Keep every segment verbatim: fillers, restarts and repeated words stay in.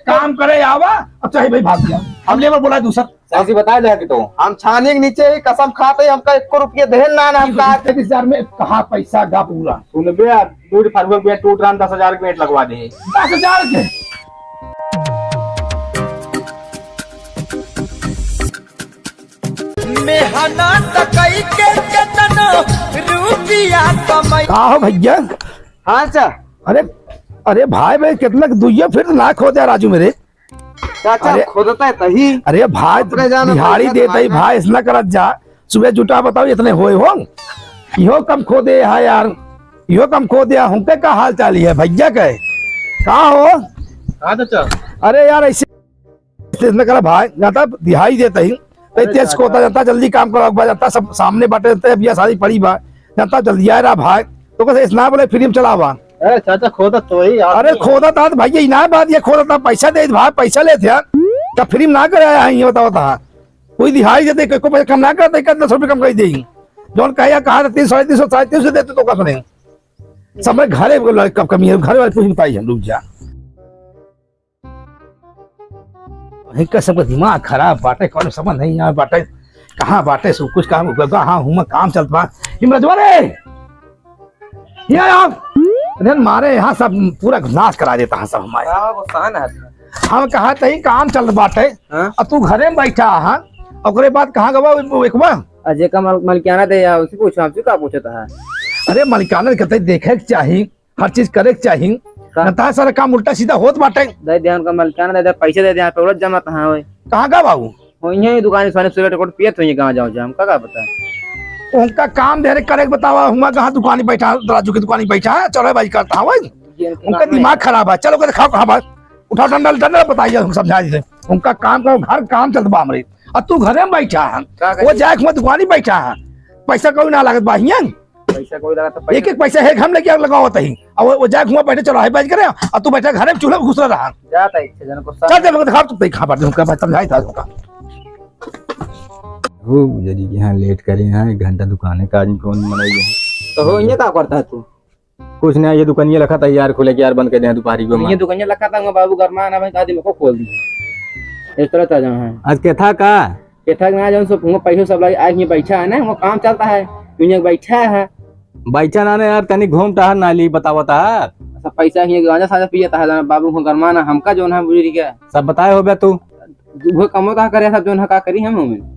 काम करे आवा, अब चाहे भाई भाग गया, हम लेबर बोला दूसर। ऐसी बता दे कि तो हम छानी के नीचे ही कसम खाते ही हमका एको रुपया देहन ना, ना हमका। पैंतीस हजार में कहाँ पैसा गा पूरा? सुन बे यार, दूध फरुआ के बेंट टूट रहा, दस हजार के बेंट लगवा दे। दस हजार के? मेहनत कई के केतनो रुपया कमाई। का हो भैया? हाँ सर। अरे, अरे भाई, भाई, कितना दुइया फिर ना खोदे राजू मेरे। चाचा, अरे, खोदता है तही। अरे भाई, अपने जाना दिहाड़ी पैसा देता ही कमाना। भाई, इसना करत जा। सुबह जुटा बताओ, इतने होए हो। इहो कम खोदे है यार, इहो कम खोदे है। हमके का हाल चाल ही है भैया के? का हो? हाँ चाचा। अरे यार, ऐसे इसने करा भाई, जानता दिहाड़ी देता ही। अरे तेज चाचा। खोदा जानता, जल्दी काम करो, बा जानता सब सामने बाटे, जानता भैया शादी पड़ी बा, जानता जल्दी आए रहा भाई। तो कैसे इसना बोले फ्री में चलावा। अरे चाचा, खोदा तो ही आप अरे ही। खोदा था तो भैया, इनाम बात ये खोदा था, पैसा दे भाई, पैसा लेते हैं। तब फ्री में ना करे आया है, ये बताओ था। कोई दिहाड़ी देते, कोई, कोई पैसा कम ना करते, कितना दस रुपये कम कर देगी। जौन कहे, कहा था तीन सौ, साढ़े तीन सौ, साढ़े तीन सौ देते तो का सुने। सब घरे को लड़का कमी है, घर वाले कुछ बताइए हम लोग जा। इनका सबका दिमाग खराब बाटे, कौन समझ नहीं आ बाटे, कहाँ बाटे, सब कुछ काम, हाँ, हुआ काम चलत बा। हिम्मत रे, ये आओ। अरे मारे यहाँ सब पूरा नाश करा देता है सब हमारे। हाँ, वो सहन है। हम कहा तही काम चलत बाटे, हाँ? अब तू घरे में बैठा है, ओकरे बाद कहाँ गवा वो एक बार? अजय का मल-, मलकियाना दे या उसे पूछो, हमसे का पूछता है? अरे मलकियाना के तही देखे के चाही, हर चीज करे के चाही। का? न ता सारा काम उल्टा सीधा होत बाटे। दे दे उनका मलकियाना, दे दे, पैसे दे दे, यहाँ पे औरत जमा कहाँ होए? कहाँ का बाबू? हो, यहीं दुकान से सुबह टिकट पियत होइए, कहाँ जाओ जाम, का, का पता? उनका काम धरे करे के बतावा, हुआ कहाँ दुकानी बैठा, राजू की दुकानी बैठा है, चलो भाई करता है भाई। ये उनका उनका काम है। दिमाग खराब है, चलो ओके दिखाओ कहाँ बात, उठाओ डंडा, डंडा बताइए, हम समझा दीजिए। उनका काम करो, घर काम चलत बा हमरे, और तू घरे में बैठा है, का वो करी? जाए हुआ दुकानी बैठा है, पैसा कोई ना लागत बा हियां। पैसा कोई लगा तो एक एक पैसा है, हम लेके लगावत ही। अब वो, वो जाए हुआ बैठे चलो, हाई बाज करे, और तू बैठा घरे में चूल्हे में घुस रहा। जाता है, इच्छा जन को चल, चल, मैं दिखा, तू देखा बात, उनका बात समझाई था उनका। हो, जरी के यहाँ लेट करे, यहाँ एक घंटा दुकाने का आदमी कौन मनई है? तो हो, ये का करता है तू? कुछ नहीं, ये दुकानिया लखा था यार, खुले के यार बंद कर दे दुपहरी को ये मार। दुकानिया लखा था, बाबू गरमा ना भाई, आदमी को खोल दी। इस तरह था जहाँ है। आज के था का? केथा के ना जौन सो हुआं पैसो सब लागी, आज हियां बैठा है ना, हुआं काम चलता है, तू हियां बैठा है। बैठा ना, ना यार, तनी घूम टहर ना ली, बतावत है। सब पैसा हियां गांजा साजा पियत है, बाबू को गरमा ना, हमका जौन है बुजुर्ग के। सब बताए हो बे तू। वो कमो का करे, सब जौन है का करी हम हमें।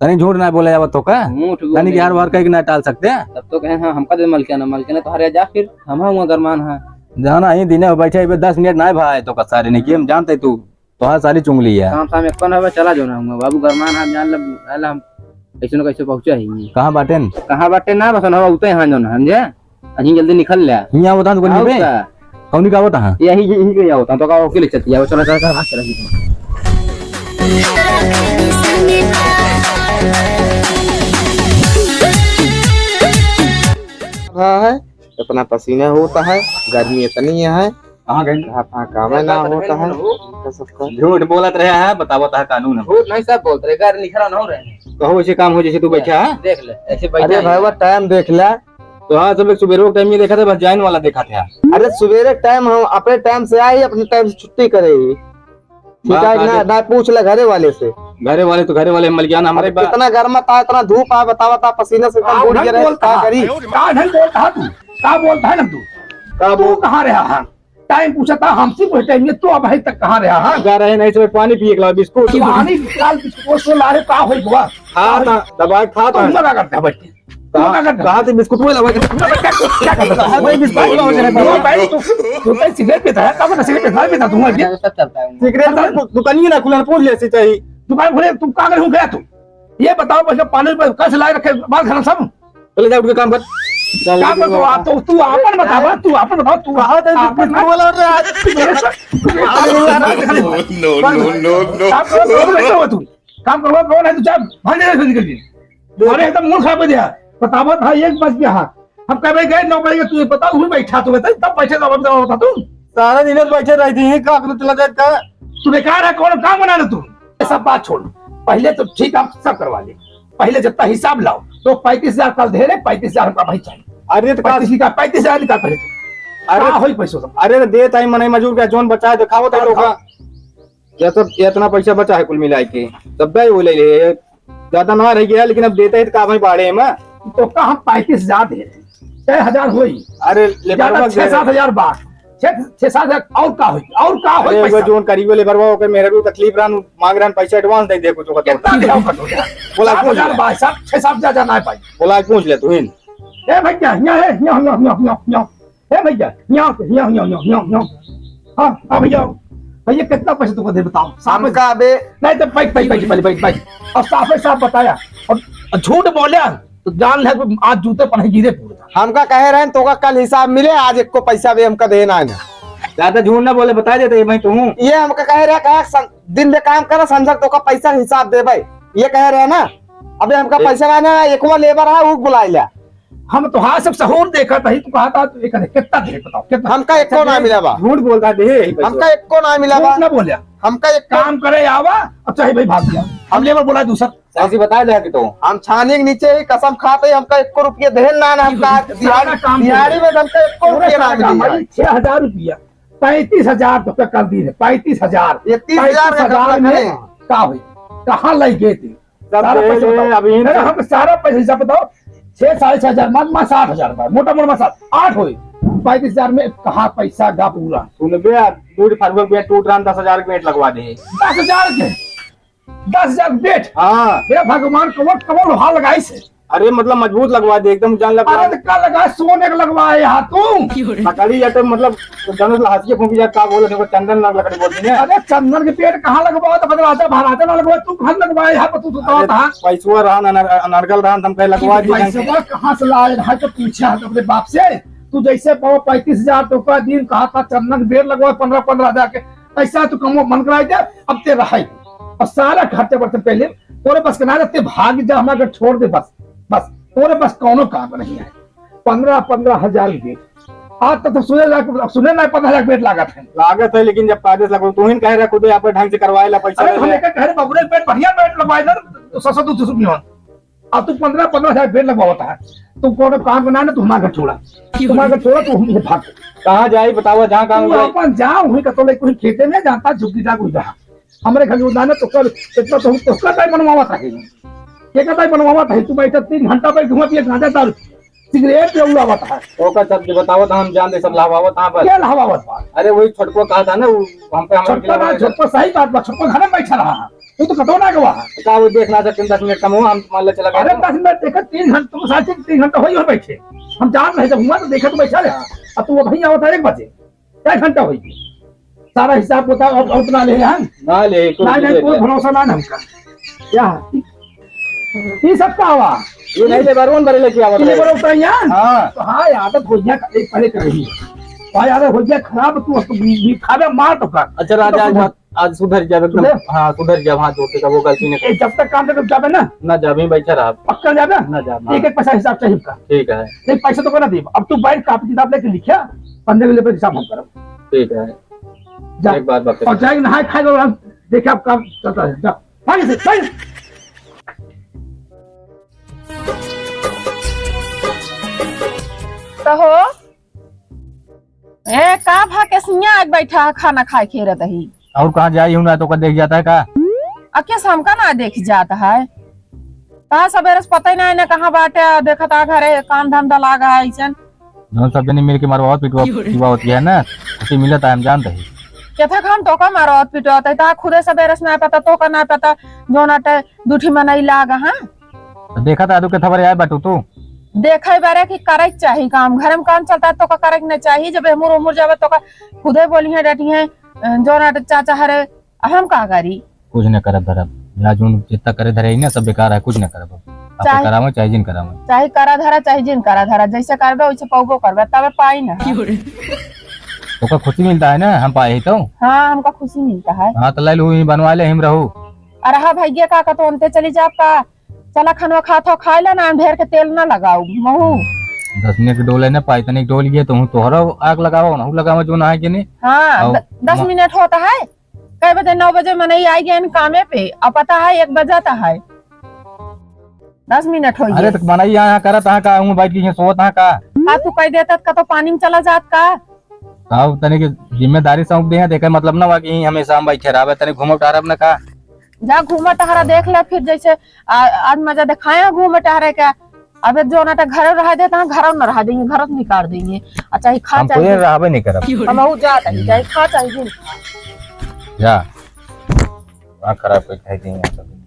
तनी झूठ ना बोले जावत हो का? झूठ बोले तनी यार नहीं। वार कह के ना टाल सकते हैं। तब तो कहे, हाँ, हमका दे मलकियाना, मलकियाना तो हरे जा फिर, हम हुआं गरमान है। जाना ही दिने बैठे बे दस मिनट ना भाई, तो का सारे नहीं कि हम जानते तू। तोहार साली चुंगली है। काम साम एको ना बा, चला जो ना हुआ। बाबू गरमान हम जान लब, आला हम कैसे न कैसे पहुँचा ही। कहाँ बाटेन? कहाँ बाटे ना, बस ना उते हाँ जो ना, समझे? अहीं जल्दी निकल ले। हियाँ होता दुकान आओ पे? का? कौनी का होता है? यही, यही के होता, तो का ओके ले चलती है, चला, चला, चला, चला, चला। हाँ है, इतना पसीना होता है, गर्मी इतनी है। कहाँ गए? कहाँ, कहाँ काम है ना होता है। इनका सबका। झूठ बोलत रहे हैं, बतावत है कानून हम। झूठ नहीं, सब बोलत रहे, गाड़ी निखरा ना हो रहे हैं। कहो ऐसे काम हो जैसे तू बैठा है। देख ले, ऐसे बैठा अरे है। भाई, वो टाइम देख ले। तो हाँ, सब लोग सुबह के टाइम ये देखा था, बस जाइन वाला देखा था। अरे सुबेरे टाइम हम अपने टाइम से आई, अपने टाइम से छुट्टी करे ही। ठीक बात है ना, आगे ना पूछ ले घरे वाले से। घरे वाले तो घरे वाले, मलिकाना हमारे अरे बा- कितना गर्म था, इतना धूप आ, बतावा था, पसीना से एकदम का बूझ ढंग गया रहे, बोलता का है? करी? का ढंग बोलता है तू? का बोलता है ना तू? का तू बोल- कहाँ रहा है? टाइम पूछा था हमसे, पूछे टाइम में तू अब तक कहाँ रहा है? जा रहे नहीं, सुबह पानी पिए के ला, बिस्कुट। पानी निकाल, बिस्कुट वो सो ला रहे, का होई बुआ? खा था, दवाई खा तू था। मना करता है बैठ के। कहाँ, कहाँ करता? कहाँ से बिस्कुट वो लगा के? क्या करता? कहाँ से बिस्कुट वो लगा के? No, no, no। भाई, तू, तू तो सिगरेट पीता है, कब से सिगरेट पीता है? पीता तू अभी? सब चलता है। सिगरेट में दु-, दुकान ही ना खुला, पूछ ले ऐसे चाहिए। दुकान खुले, तू कहाँ गए हो गया तू? ये बताओ, बस पानी में कहाँ से लाए रखे, बाल खड़ा सब? चले जा, उठ के काम कर। चल, काम कर, तू उठ के आप, तो, तू आपन बतावा, तू आपन बताओ, तू कहाँ से आपन बिस्कुट वाला उठ रहा है? तू मेरे से, तू मेरे से, No, no, no, no। काम करो, काम करो, तू। काम करवा कौन है? तू जा, भाग जा, निकल के। अरे, एकदम मूड खराब कर दिया। बतावा था, एक बज गया। हम कब गए, नौ बजे, तू बता, तू बैठा, तू बता, तब बैठे, तब बतावा था तू। सारा दिन बैठे रहती है, का करूँ, चला जाए का? तू बेकार है, कौन काम बना ले तू? ये सब बात छोड़, पहले तो ठीक, हम सब करवा ले। पहले जितना हिसाब लाओ, तो पैंतीस हजार कल दे रहे, पैंतीस हजार हमका भाई चाहिए। अरे, तो का पैंतीस निकाल, पैंतीस हजार निकाल पहले। अरे, का होई पैसों का? अरे, तो दे ताई, मनई मजूर का जोन बचाए, दिखाओ तो का? ये सब, ये इतना पैसा बचा है कुल मिला के, सब दे वो ले ले। ज्यादा ना रह गया, लेकिन अब देते ही तो का भाई बाड़े में। तो का हम पैंतीस हजार दे रहे हैं, छह हजार होई। अरे, लेबरवा ज्यादा छह सात हजार बा। छह, छह सात हजार और का होई? और का होई अरे, पैसा? वो जोन करीबो लेबरवा, ओकर मेहरारू तकलीफ रहन, मांग रहन पैसा advance दे दे कुछ वक्त। कितना दे हम कटो यार? बोला, सात हजार बोल। बा, सात, छह सात हजार ना पाई। बोला, पूछ ले तू हिन। ए भैया, यहाँ है, यहाँ, यहाँ। ए भैया, यहाँ, यहाँ। हाँ, हाँ भैया। भैया, कितना पैसा तुमको दे बताओ? साफ है। हमका अबे नहीं तो बैठ, बैठ, बैठ, बैठ, बैठ, बैठ। और साफ है, साफ बताया। और झूठ बोले तो जान ले, आज जूते पर गिरे पूरा। हमका कहे रहे तो का कल हिसाब मिले, आज एको पैसा भी हमका देना है ना। ज्यादा झूठ ना बोले, बता देते भाई तू। ये हमका कहे रहे, कहा सं-, दिन में काम करा, संझा तो का पैसा हिसाब देबे, ये कहे रहे ना। अबे हमका ए- पैसा ना, एक वो लेबर है, वो बुला लिया। हम तोहार सब सहूर देखत हई, तू कहत हा, तू एक कितना दे बताओ, कितना? हमका एको ना मिला बा। झूठ बोलता दे, हमका एको ना मिला बा। झूठ ना बोल्या। हमका एक काम करे आवा, अब चाहे भाई भाग गया, हम लेबर बोला दूसर। ऐसी बता दे कि तो हम छानी के नीचे ही कसम खाते ही हमका एको रुपया देहन ना, ना हमका ज्यादा दिहाड़ी, काम दिहाड़ी में हमका एको रुपया ना मिला। छह हजार रुपया, पैंतीस हजार तो कल दी है, पैंतीस हजार। ये तीस हजार पैंतीस हजार में का हुई? कहाँ लग गए थे? सब सारा दे पैसा दे, बताओ। अभी अरे, हम सारा पैसा हिसाब बताओ। छह, साढ़े छह हजार, मान, मान साठ हजार रुपया, मोटा मोटा मान साठ, आठ होई। पैंतीस हजार में कहाँ पैसा गा पूरा? सुन बे, दूध फार्मर बे टूट रहा, दस हजार के बेट लगवा दे। दस हजार के? दस हजार के बेट? हाँ। हे भगवान, कमर, कमर लोहा लगाई से। अरे, मतलब, मजबूत लगवा दे, एकदम जान लग अरे, तो का लगा, सोने का लगवाए यहाँ तू? लकड़ी या तो, मतलब, तो चंदन ला हंसिए फूंकी जा, का बोले, देखो, चंदन ना लकड़ी बोलती है। अरे, चंदन के पेड़ कहाँ लगवाओ? तो बदला आता, भराते ना लगवाओ, तू कहाँ लगवाए यहाँ पर, तू तो अरे, था। पैसवा रहा ना, अनर-, अनर्गल रहा, हम कहे लगवा दी। पैसवा कहाँ से लाए रहा? तो पूछा है अपने बाप से। तू जैसे पाओ पैंतीस हजार तो का दिन कहा था, चंदन के पेड़ लगवाओ पन्द्रह, पन्द्रह हजार के, ऐसा तू कमो मन कराई दे, अब ते रहा। और सारा खर्चा बर्चा पहले तोरे बस के ना रहते, भाग जा, हमारे घर छोड़ दे बस, बस तोरे बस कौनो काम नहीं है। पन्द्रह, पन्द्रह हजार के बेट। आज तक तो सुने लाग-, सुने ना पन्द्रह हजार के बेट लागत है। लागत है, लेकिन जब कायदे से लगो, तू ही कह रहा खुद यहाँ पे ढंग से करवाए ला, पैसा अरे ले हम ले। एक कह रहे, बबुरे बेट, बढ़िया बेट लगवाए ना, तो सौ सौ दो सौ रुपये हो। अब तू पन्द्रह, पन्द्रह हजार बेट लगवावत है, तू कोनो काम बना ना, तू हमारे घर छोड़ा, तू हमारे घर छोड़ा, तू हम भाग। कहाँ जाई बतावा, जहाँ काम तू जाई। अपन जा, वहीं का तो ले, कोई खेते में जाता, झुकी जा, कोई रहा। हमरे घर में ना, तो कर, इतना तो, तो कर टाइम बनवावत है। ये का टाइम बनवावत है, तू बैठा तीन घंटा बैठ घुमा पिए गांजा दारू। सिगरेट पे उड़ावत है। ओकर सब जो बतावत हम जान दे, सब लहवावत हाँ बस। क्या लहवावत बा? अरे वही छोटको कहा था ना, वो हमका, हमका छोटको ना, खिलावत है। छोटको सही बात बा, छोटको घर में बैठा रहा है, वो तो कटो ना गवा है। का वो देख ना सकते, दस मिनट कम हो, हम मान ले चला गए अरे तो। दस मिनट देखा, तीन घंटा, तुम साढ़े तीन, तीन घंटा हो ही हो बैठे। हम जान रहे जब हुआ तो देखा तो बैठा रहा। अब तू वहीं आवत है एक बजे, क्या घंटा हो गई? सारा हिसाब बताओ, अब, अब ना ले हम। ना ले, कोई नहीं, नहीं, नहीं कोई ले। भरोसा ना है हमका। क्या? ये सब का हुआ? ये नहीं, लेबर वन बरे लेके आवत ये है। बरे उतरा यहाँ? हाँ। तो हाँ, आदत हो गया, एक पहले कर रही। भाई, आदत हो गया खराब, तू उसको भी, भी खावे मार तो कर। अच्छा, राजा, तो आज, आज सुधर जावे एकदम। सुधर? हाँ, सुधर जावे, हाथ जोड़ के, वो गलती नहीं ए, जब तक काम पे जावे ना? ना जावे, बैठा रहा। पक्का जावे? ना जावे, हाँ। एक एक पैसा हिसाब चाहिए का। ठीक है। नहीं, पैसा तो करना दे। अब तू बैठ, कापी किताब लेके लिखा, पंद्रह के लिए हिसाब हम करब। ठीक है। जा। एक बात बता। और जाके नहाए खाए लो, हम देखे आप काम चलता है। जा। भाग से, भाग। कहो। ए, का भा के सिया आज बैठा है, खाना खाए के रही? और कहाँ जाई हूँ ना, तो का देख जाता है का? अके से हमका ना देख जाता है। कहा सबेरे से पता ही ना है ना कहाँ बाटे, देखत आ घरे काम धंधा लागा है ऐसन। जौन सब जनी मिल के मारवावत पिटवा, पिटवा होती है ना, खुशी मिलत है, हम जानते हैं। केथा खान तोका मारवावत पिटवावत है, ता खुदे सबेरे से ना पता, तोका ना पता, जौन अटे दूठी मनई लाग, हाँ? तो देखा था, तू केथा बारे आए बाटू तू? देखे बारे कि करे के चाही काम, घर में काम चलता है, तोका करे के ना चाही। जब हमर उमर जावे, तोका खुदे बोली है, डटी है, जौन अटे चाचा हरे, अब हम का करी? कुछ न करब धरब। या जोन जितना करे धरे ही ना, सब बेकार है, कुछ न करब। अपन चाहे करावे, चाहे जिन करावे। चाहे करा धरा, चाहे जिन करा धरा, जैसे करबे, वैसे पौबो करबे, तबे पाई ना। की हो रे? ओकर खुशी मिलता है ना, हम पाए ही तो। हाँ, हमका खुशी मिलता है। हाँ, तो ले लू, यहीं बनवा ले, हम रहू। अरे हाँ भैया, का, का तो उनते चली जाब का? चला खनवा खात हो, खाए ला ना, ढेर के तेल ना लगाऊ, महू। दस मिनट के डोले ना पाई, तनिक डोल गए तो हूँ, तोहरा आग लगावा, उनहू लगावा, जो ना है कि नहीं। हाँ, आओ, द-, दस म- मिनट होता है। कै बजे? नौ बजे मनई आई गए कामे पे, अब पता है एक बजाता है, दस मिनट हो अरे गए। तो मनई यहाँ, यहाँ करत हाँ का, हूँ बैठ के यहाँ सोवत हाँ का? का तू कह देता का तो पानी में चला जात का? अब तनी के जिम्मेदारी सौंप दे हैं, देखे मतलब ना बा कि हमेशा हम बैठे रहबे, तनी घूमब टहरब ना का? जा घूमा टहरा देख ले, फिर जैसे आ, आज मजा दिखाए हैं घूमे टहरे के। अबे जो ना तो घरों रह देता है, घरों न रह देंगे, घरों से निकाल देंगे। अच्छा, ही खा हम चाहिए। खुदे रहबे नहीं करब। हम हूँ जा तनी, चाहे खा चाहिए। जा। दिमाग खराब करके खाई देंगे हम सब।